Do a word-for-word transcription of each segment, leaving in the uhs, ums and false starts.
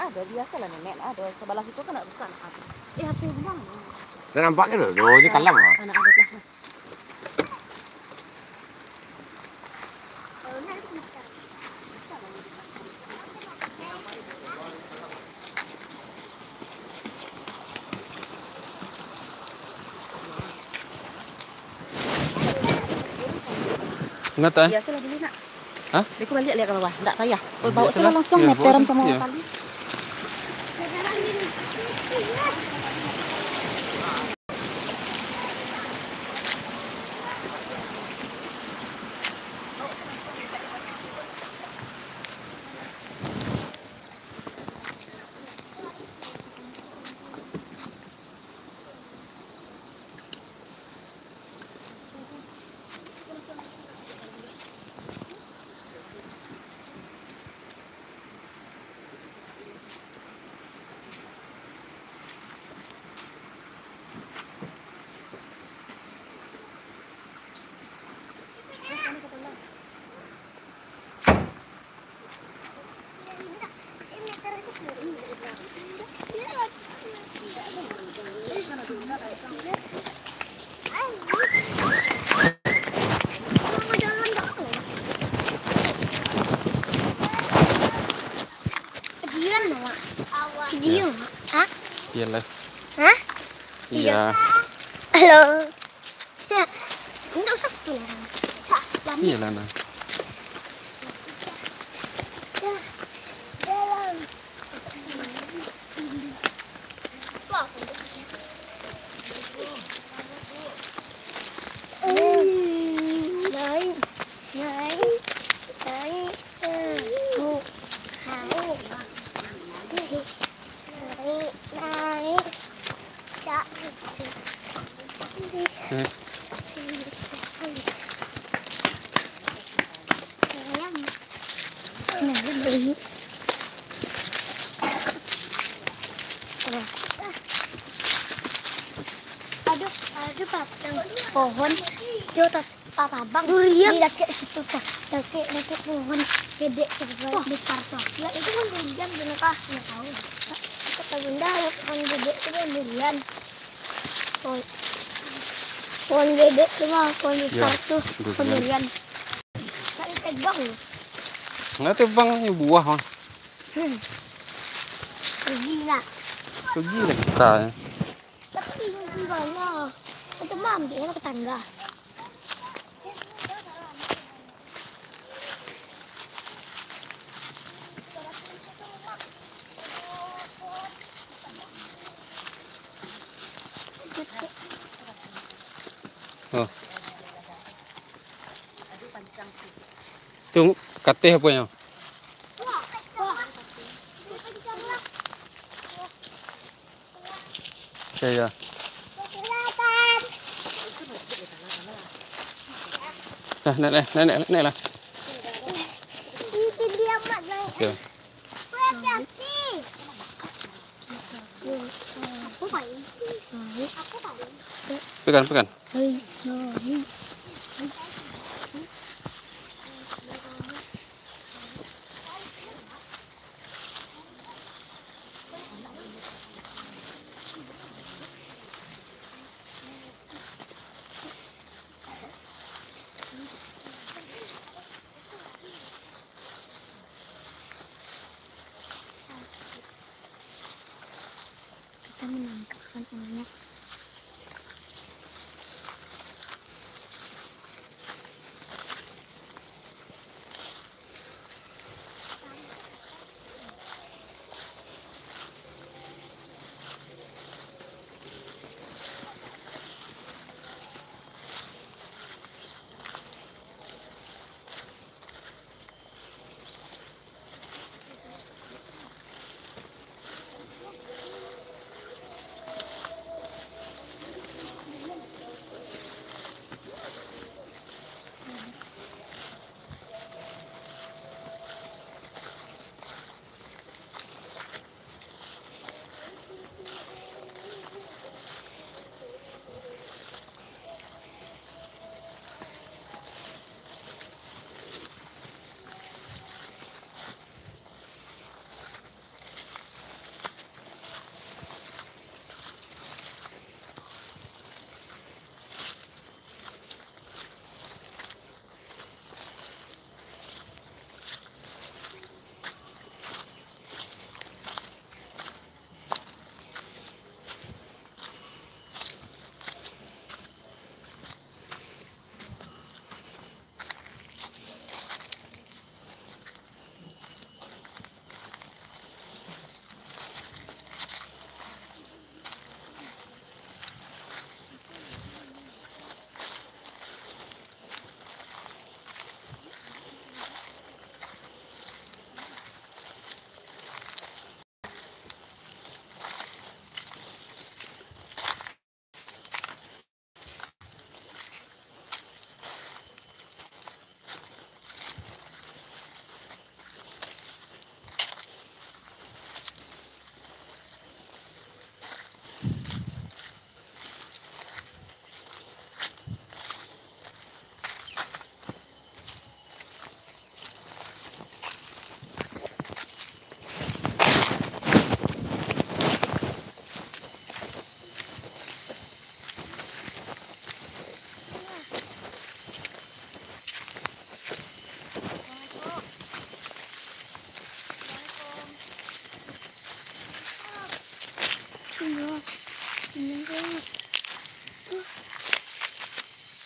Ado, biasolah nenek, ado sabalah situ kan nak buka, nak. Eh, H P rumah. Dah nampak kan, dah, dah, ini kalam, ah. Anak ado lah. Kenapa? Biasolah dulu, nak. Hah? Beko baliak liak ka bawah, ndak payah. Oh, bawa biasolah. Salah langsung, iya, meteran bawa sama, iya, tali. Video, Mak. Hah? Iyalah. Hah? Iya. Halo. Ya, ndak usah sepuluh orang. Iyalah, nah. Naik, naik, naik, naik, naik. Naik, naik. Aduh, aduh, patang pohon. Yo, tas. Tatabang. Durian. Di dakek situ, Kak. Dakek, dakek pohon gedek tu, besar tu. Ya, itu kan durian, bener, Kak? Ya, tahu. Kata Bunda, ya, pohon gedek tu kan durian. Pohon, pohon gedek tu mah, pohon besar tu, pohon durian. Tak ditebang. Nggak tebang, ini buah, mah. Hmm. Rugi nggak? Rugi lah kita, ya. Tapi rugi banyak. Itu mah ambil lah tetangga. Oh. Tu kateh apo nyo? Ya, ya. Nah, naik, naik, naik, naik, naik lah. Itu dia, Mak, naik. Ya. Pegang, pegang. Kita menangkap ikan semuanya.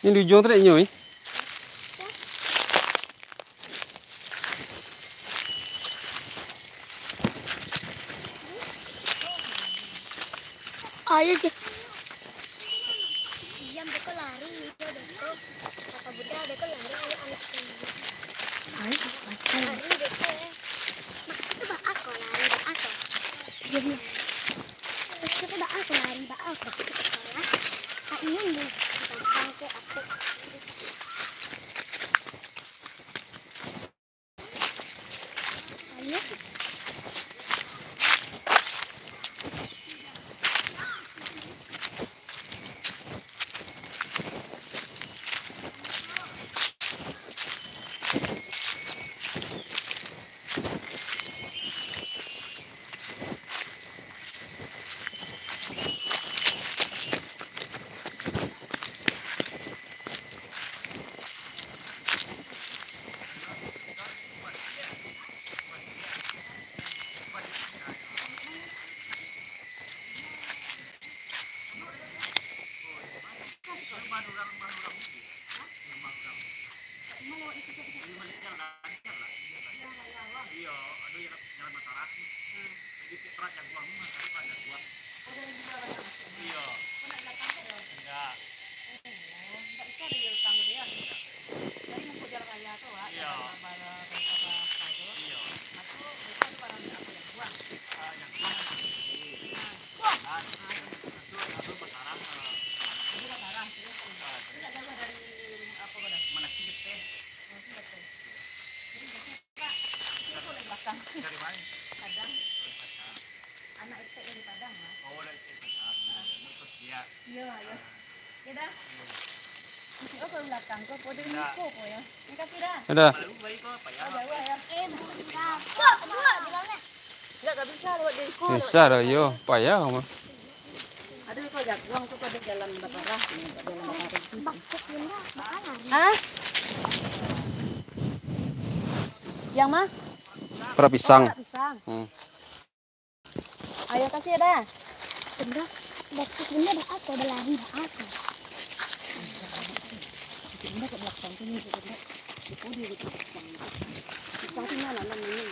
Ni di ujuang tu dek nyo, eh. Ayo je. Diam, beko lari, beko. Kata Bunda, beko lari, ayo anak. Ayo, lari, beko. Maksudnya bak ako lari, bak ako. Diam, diam. Maksudnya bak ako lari, bak ako. Sekolah. Kak Yun, di bangke aku. Iyo, ado jalan, jalan Mataram. Di Petra Jaguang, Mataram Jaguang. Iyo. Indak. Iyo. Iyo. Ah, Jaguang. Ah, itu ado Mataram, ah. Ah, mana sih, teh? Dari mana? Padang. Anak etek dari Padang, Mas. Oh, dari etek Padang. Nah, ikut dia. Iya, iya. Ya dah. Isi apa belakang kau? Kau dari Niko kau ya? Ini kasih dah. Ada. Lalu baik kau apa ya? Oh, jauh ya. Eh, bukan. Kok dua bilangnya? Enggak, enggak bisa lewat dari kau. Bisa dah, yo. Payah mah. Ada kau jaguang tu pada jalan Batara, jalan Batara. Hah? Yang mah? Pera pisang. Pera pisang. Hmm. Ayo kasih dah. Benda, batuk benda dah apa, berlari dah apa. Benda ke belakang tu ni, benda. Itu dia gitu. Kita tinggal dalam ni.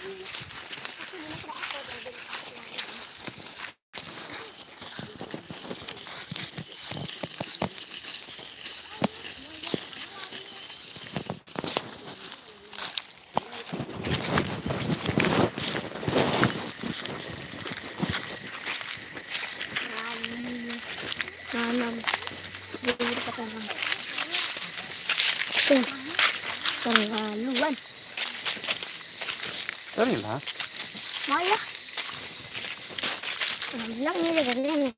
Nanam. Dia dekat tanam. Tuh. Terlaluan. Carilah. Maya. Bilang ni, bilang ni.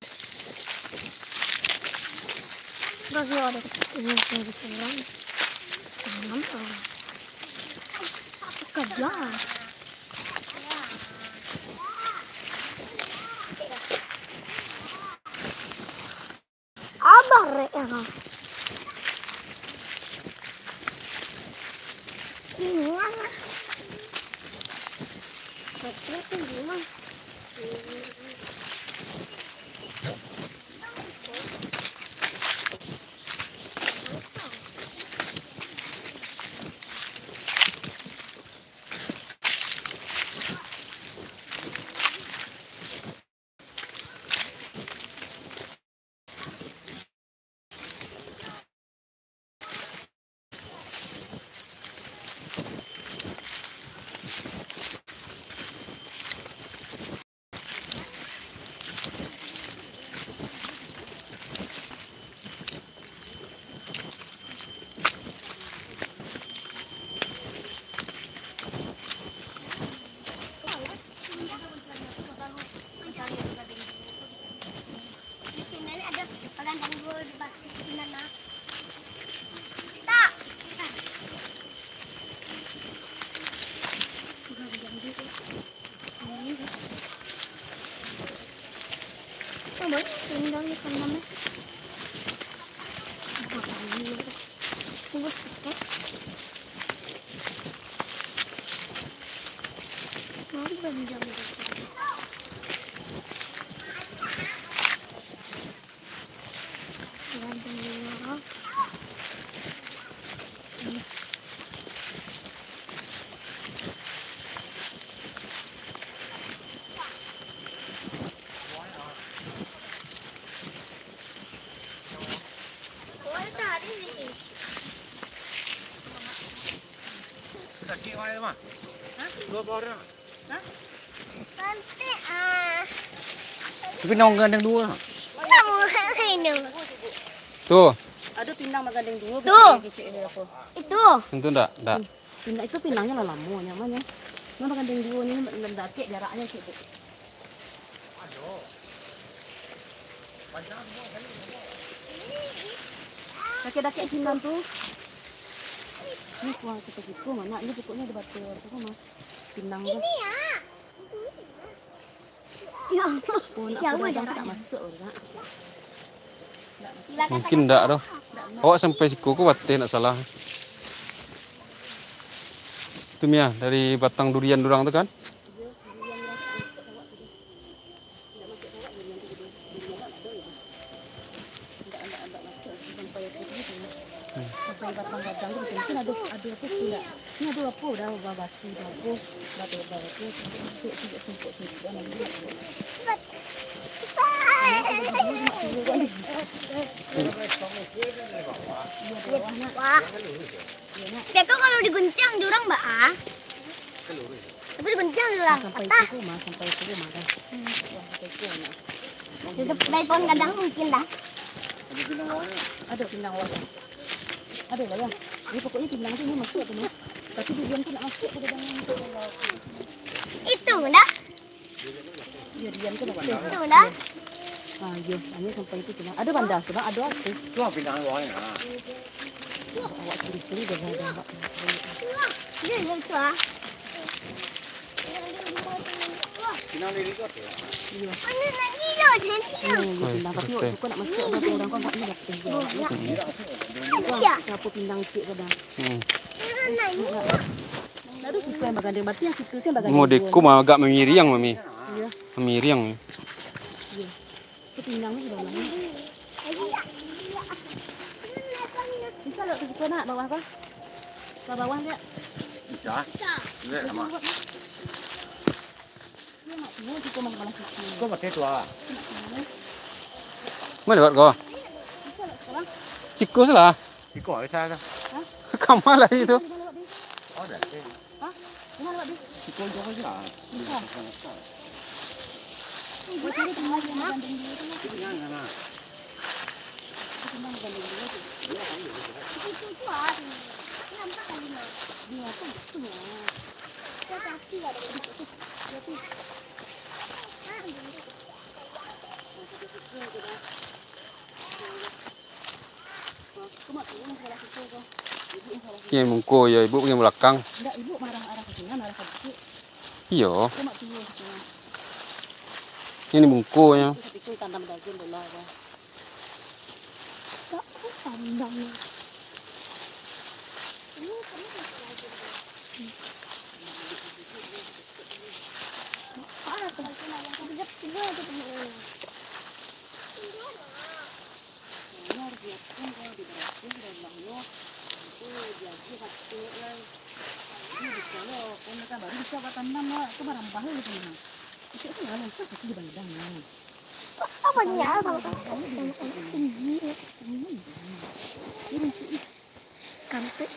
Terus yo ada ini, ini kurang. Tanam, ah. Kerja. Abah rek, ah. Ini anak. Betul tu, Bang. Di sini ada pagan tanggul di batu sinan, nah. Tak. Oh, banyak rendang di sana, nah. Apa lagi? Tunggu sebentar. Mau rendang. Rendang dulu. Tapi nang gandeng duo. Kamu ini. Tu. Ado pinang bagandeng duo. Tu. Itu. Tentu ndak, ndak. Pinang itu pinangnyo lah lamo, nyaman nyo. Cuma bagandeng duo ni, ndak dakek jaraknyo, cik. Dakek-dakek sinan tu. Ni kuang siko-siko, mana? Ni pokoknyo ado batu, apo mah? Pinang tu. Ini ya. Ya Allah. Oh, nak ya Allah, darah. Tak masuk, Kak. Mungkin ndak doh. Awak sampai siko ko bateh ndak salah. Tu Mia, dari batang durian durang tu kan? Sampai batang gadang tu, mungkin ado, ado apo tu ndak? Ni ado apo dah, babasi, apo, batebal tu, sungkok-sungkok tu, ado apo? Wah. Beko kalau diguncang jurang, Mbak, ah. Aku diguncang jurang, sampai patah. Itu mah, sampai itu mah dah. Hmm. Wah, sampai itu mah. Itu dari pohon gadang mungkin dah. Ado pinang awak. Ado lah ya. Ini pokoknya pinang tu ni masuk tu ni. Tapi durian tu nak masuk ke dalam tu. Itu dah. Iyo, durian tu nak masuk. Itu dah. Ah, iyo, hanya sampai itu tu lah. Ado banda tu lah, ado apo? Tu pinang awak ni. Awak curi-curi dah ada, Mbak. Iyo, iyo, itu ah. Iyo. Iyo, iyo, pinang, tapi waktu kau nak masuk, ada orang kau nak ni dah. Iyo. Siapa pinang cik kau dah? Hmm. Baru situ yang bagandeng, berarti yang situ sih yang bagandeng. Modeko mah agak mamiriang, Mami. Iyo. Mamiriang. Iyo. Itu pinang tu bawah. Bisa lewat ke situ nak, bawah kah? Ke bawah lihat. Bisa. Lihat sama. Dia nak tinggal situ mah, balas situ. Kau pakai tu ah. Mana lewat kau? Bisa lewat sekarang. Siku salah. Iko, bisa tu. Hah? Kama lah itu. Oh, dah. Hah? Kama lah, Bi? Iko jauh aja. Bisa. Iko cari tempat yang gandeng dulu tu lah. Jangan lah. Tempat gandeng dulu tu. Itu tu ah. Nampak kali ni. Dia apa tu? Dia pasti ada tempat tu. Dia tu. Ah, dia tu. Yang mungko ya, ibu yang belakang. Ndak, ibu marah arah ke sini, arah ke bukit. Iyo. Cuma tiyo ke sini. Ini mungko ya. Itu, itu tanam daun dulu lah, ya. Tak, aku pandang. Ini kamu tak lagi. Ah, aku lagi nak kejap tidur aja teman-teman. Benar, biarpun kalau diberasihin rumahnya, itu diaji hati lah. Jadi bisa lo, kan mereka baru bisa buat tanam lah, itu barang bahaya itu mah. Itu kan nggak usah kasih dibandang, nah. Kok apa nih ya, kalau tinggi? Ini, ini. Ini sih, ih. Sampai.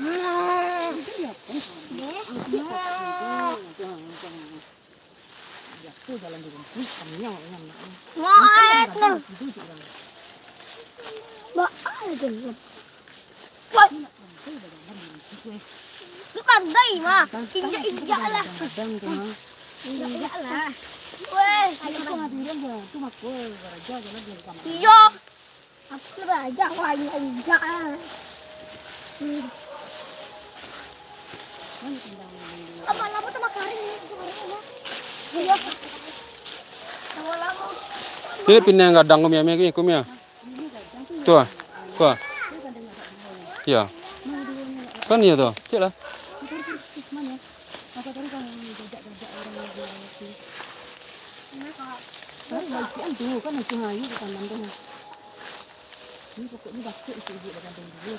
Nah. Itu diapain? Deh. Nah. Jatuh jalan di rumah. Ih, kenyang, kenyang, nak. Wah, kenyang. Tidur je orang. Ba-, aja lu. Wah. Ini nak sampai dah jalan di rumah, weh. Lu pandai, mah. Injak-injak lah. Kadang tu, mah. Injak-injak lah. Weh. Ayo, kau nak tidur je. Tu mah, weh, raja jalan di kamar. Iya. Aku lah belajar, wah, iya, iya, ah. Hmm. Apa, apa sama karing ni? Sama karing apa? Iya. Sama lama. Ini pinang gadang ko, Mia, Mia, ko, Mia. Tu ah. Tu ah. Iya. Kan iya tu. Cek lah. Apa tadi kalau yang jajak-jajak orang yang jual itu? Baru bagian tu, kan langsung air ke tanam tu. Ini pokoknya bakut isi ibu dengan dulu.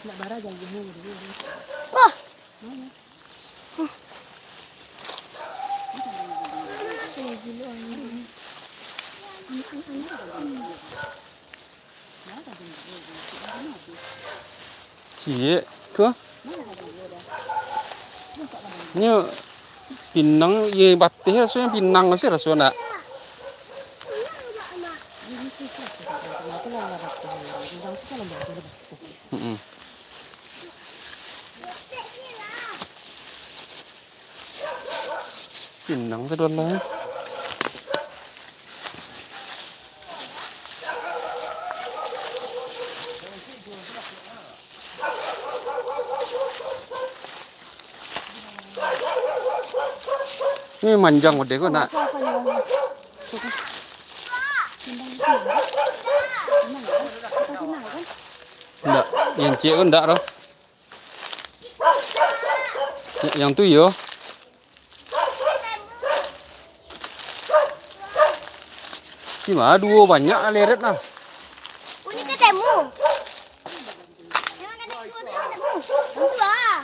Nak bara jauhnya dulu. Wah. Mana? Ciek, siko. Nyo pinang, ye bateh rasonyo pinang sih raso nak. Mm-mm. Pinang sadolah. Ni manjang ode ko nak. Ndak, yang ciek ko ndak doh. Yang tu iyo. Cuma duo banyak lah leret lah. Ini ketemu. Memang ada duo tu ketemu. Tentu lah.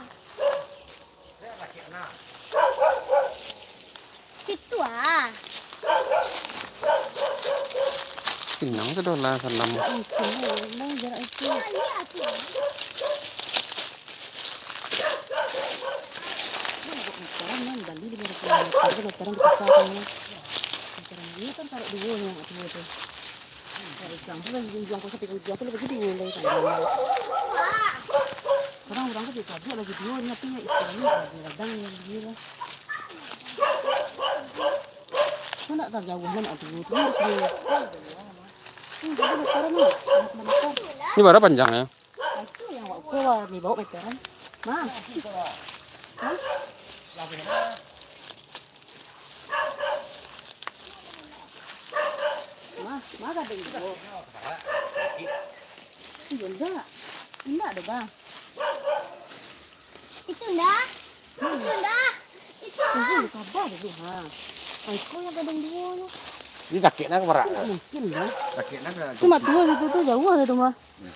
Situ ah. Pinang sadolah salam. Oke, memang jarak itu. Meteran, man, bali lima ribu meteran, meteran di pasar kan, man. Meteran ini kan taruh duo yang duo tu. Taruh ikam tu lagi jual kau sampai kau jual tu lagi duo lagi kan. Kadang urang tu dia tabuak lagi duo ni, tapi yang ikam ni lagi radang yang dia lah. Kau nak tahu jauh lah nak duo tu harus duo. Ini jadi meteran ni, nak meter. Ini bara panjangnya? Itu yang awak ukur lah, ni bawa meteran. Nah. Hah? Mah, mah gadang duo. Iyo, ndak. Indak doh, Bang. Itu ndak? Itu ndak? Itu. Tunggu, sabar dulu, ha. Ah, iko yang gadang duo tu. Ini sakik nak berat. Ndak mungkin, Bang. Sakik nak. Cuma duo itu tu jauh lah tu, mah. Ya.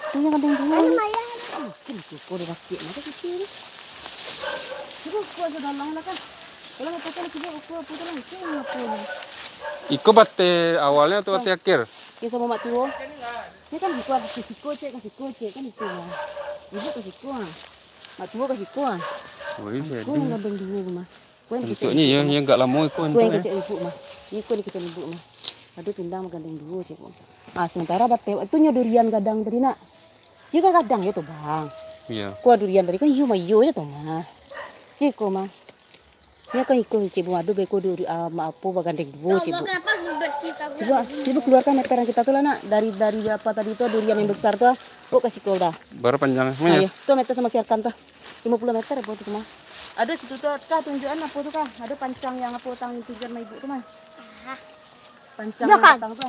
Tu yang ada yang jual. Ada mayang ada. Ah, kan cukup dia pakai. Macam kecil ni. Cuba kuat sudah lah, lah kan. Kalau nak potong cuba kuat, potong lah. Itu yang apa ni? Iko bateh awalnya atau bateh akhir? Dia sama mak tua. Ni kan iko ada siko cek, kan siko cek, kan itu lah. Ibu ke siko lah. Mak tua ke siko lah. Oh, iya, iko jadi. Yang gadang duo mah. Bentuknyo iyo, iyo agak lamo iko. Iko yang kecek ibu mah. Iko yang kecek ibu mah. Aduh, pindang bagandeng duo, cek. Ah, sementara bateh, itu nyo durian gadang tadi nak. Iyo kan gadang yo tu, Bang. Iyo. Ko durian tadi kan iyo mah iyo je tu mah. Iko mah. Iyo kan iko cek bu ado beko duri ah, ma apo bagandeng duo, cek bu. Kenapa bersih kau? Coba, coba keluarkan meteran kita tu lah nak. Dari dari apa tadi tu durian yang besar tu ah. Kok kasih kau dah. Bara panjang? Nah, iyo. Tu meter sama siarkan tu. Limo puluah meter apo tu mah. Ado situ tu, kah tunjukan apo tu kah? Ado pancang yang apo tang tunjukan ma ibu tu mah. Pancang yang batang tu.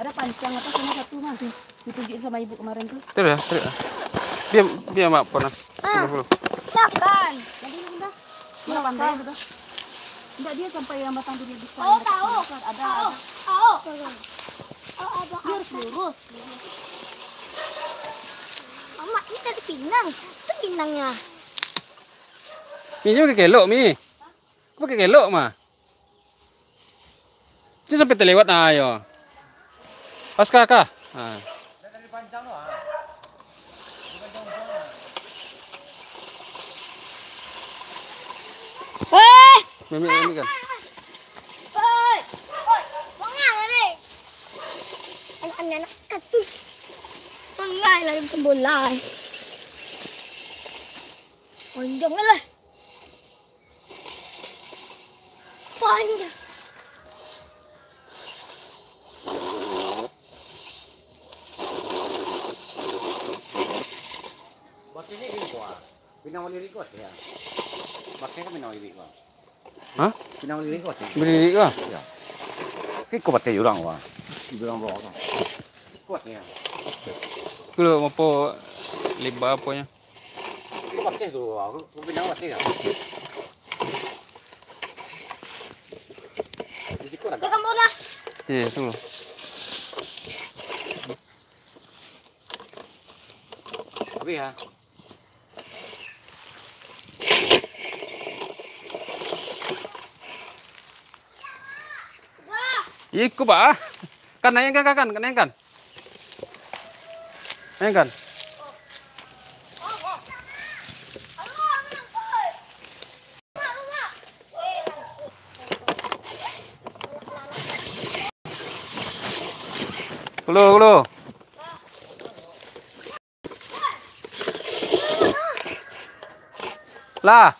Ado pancang apo salah satu mah. Ditunjukin sama ibu kemarin tu. Tarik lah, tarik lah. Bia, bia mak apo nah. Ah. Limo puluah. Silakan. Jadi indah. Mana pandai tu dah. Indak dia sampai yang batang tu dia bukan. Oh, tahu. Ada. Tahu. Tahu. Dia harus lurus. Amak, ni tadi pinang. Tu pinangnya. Mi, nyo pakai kelok, Mi. Kau pakai kelok mah. Cik sampai terlewat nah, yo. Pas kah, kah? Ha. Eh! Mimik, mimik kan? Oi! Oi! Mangah lah ni. Anak-anak katu. Mangah lah yang bola. Panjang lah. Panjang. Bateh ni di bawah. Pinang wali riko ya. Bateh kan pinang wali riko. Hah? Pinang wali riko. Beri riko? Ya. Kiko bateh jurang wah. Jurang bawah tu. Kuat ya. Kalau apa lebar apanya? Itu bateh tu, aku, aku pinang bateh kan. Di situ ada. Dia kan bola. Iya, tu. Tapi ya. Iko, Pak. Kan naik kan, kan, kan, naik kan. Ayo kan. Kulo, kulo. Lah.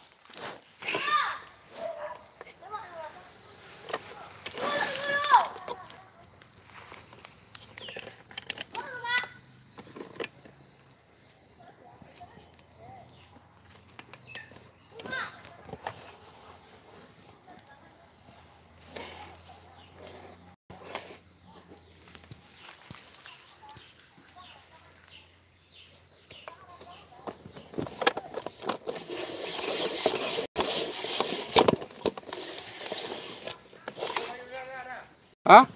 Hah?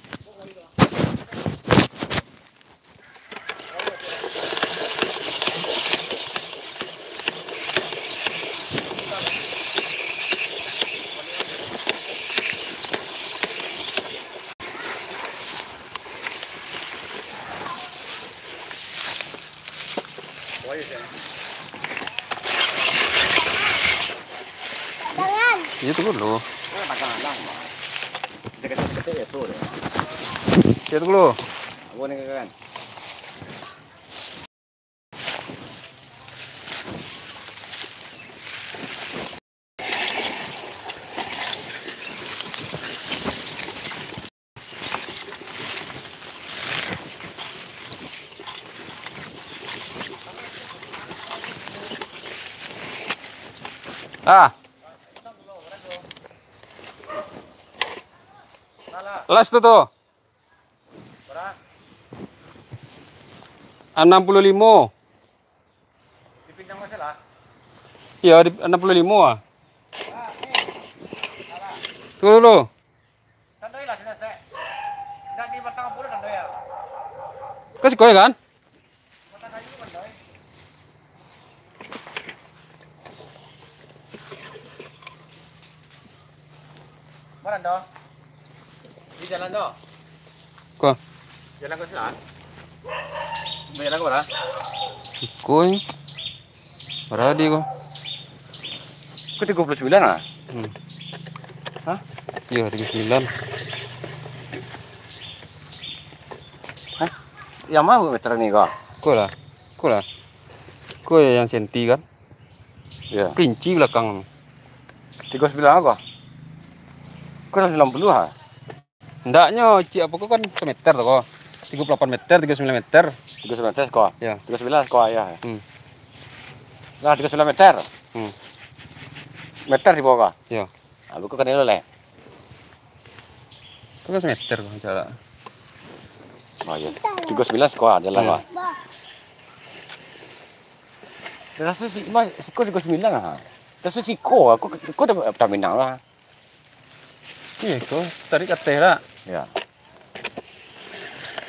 Iyo tu dulu. Iyo tu dulu. Ah. Last tu tu. Bara? Anam puluah limo. Dipinang masalah? Iyo, di anam puluah limo ah. Tunggu dulu. Tandoi lah, sudah selesai. Nak di batang apa dah tandoi ah. Kau siko yo kan? Batang kayu tandoi. Mana dah? Di jalan dah. Ko. Jalan ko salah. Jalan ko bara? Iko ni. Bara di ko. Ko tigo puluah sambilan ah? Hmm. Hah? Iyo, tigo puluah sambilan. Hah? Yang ma meter ni ko? Ko lah. Ko lah. Ko yang senti kan? Iyo. Ko inci balakang. Tigo sambilan ko? Ko lah sambilan puluah ah? Ndaknyo, cik apo ko kan sameter tu ko. Tigo puluah lapan meter, tigo sambilan meter. Tigo sambilan meter siko. Yo. Tigo sambilan siko, yo. Hmm. Nah, tigo sambilan meter. Hmm. Meter di bawah ko. Yo. Ah, buku kan lo leh. Ko kan sameter ko jarak. Oh, iyo. Tigo sambilan siko jalan ko. Hmm. Raso si, mas, siko tigo sambilan ah. Raso siko, aku, aku dah, dah minang lah. Iyo ko, tarik ka ateh lah. Yo.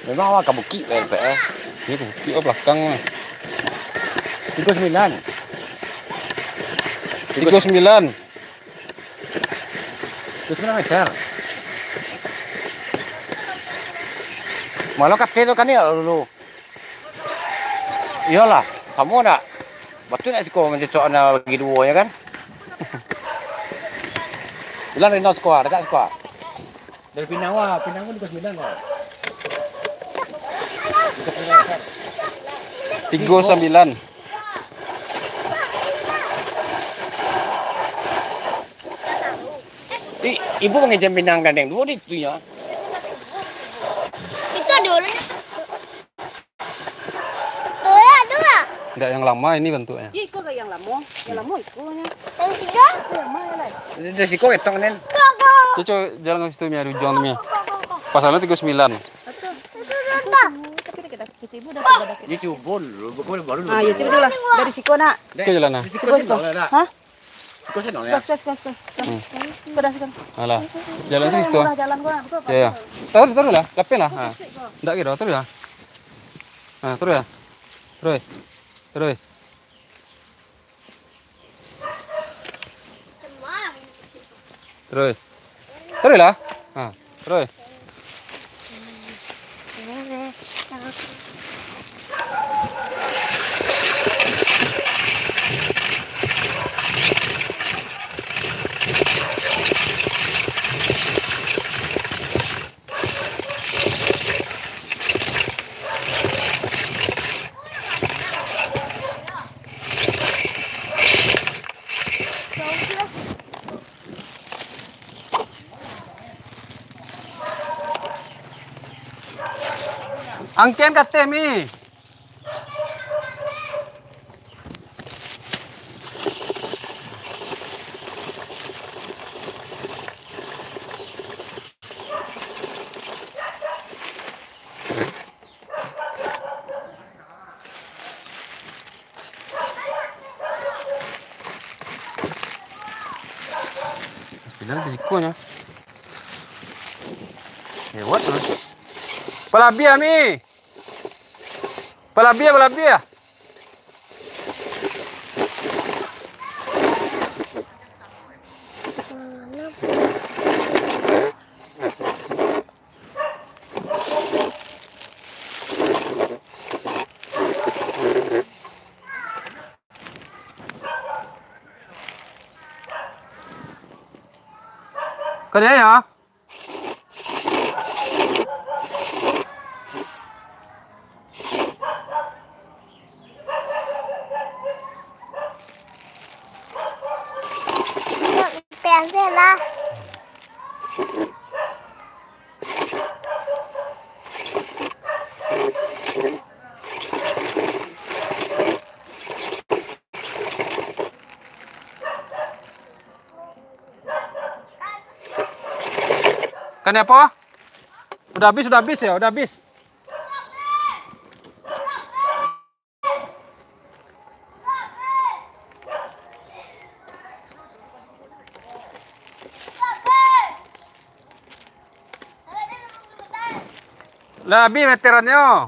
Memang awak ka bukik lah, P R. Iyo, ka bukik, oh, balakang lah. Tigo sambilan. Tigo sambilan. Tigo sambilan meter. Malah ka ateh tu kan yo dulu. Iyolah, samo ndak? Batua ndak siko mancocok na bagi duo nyo kan? Bilang Rino siko, dagak siko. Dari Pinang wa, Pinang wa tigo sambilan ko. Tigo sambilan. I-, ibu mangecek Pinang gandeng duo di tu nyo. Itu ado ulun. Tulak tu lah. Ndak, yang lama ini bentuknya. Iyo, iko ka yang lamo. Yang lamo iko nyo. Yang siko? Iko yang ma yo, Lai? Dari siko ketong, Nen. Kok, kok. Cucu jalan ka situ, Mia, di ujuang tu, Mia. Kok, kok, kok. Pasalnyo tigo sambilan. Batua. Batua, batua. Tapi dah, dah, kita ibu dah, dah, dah. Dia cubo dulu, baru, baru. Ah, yo, cubo dulu lah. Dari siko, nak. Oke, jalan lah. Dari siko. Cubo, siko. Hah? Kau senang ya? Gas, gas, gas, gas. Hmm. Pedas kan? Alah. Jalan situ. Murah jalan kau nak, betul apa? Ya, ya. Taruh, taruh lah. Lapeh lah. Ha. Ndak kira, taruh lah. Ha, taruh lah. Taruh. Taruh. Taruh. Taruh lah. Ha, taruh. Angkek ka ateh, Mi. Bilang bisikonyo. Lewat lah. Palabiah, Mi. Palabiah, palabiah. Ka dia, ya? Pendek lah. Kan apo? Udah habis, udah habis ya, udah habis. Lah habis meterannyo.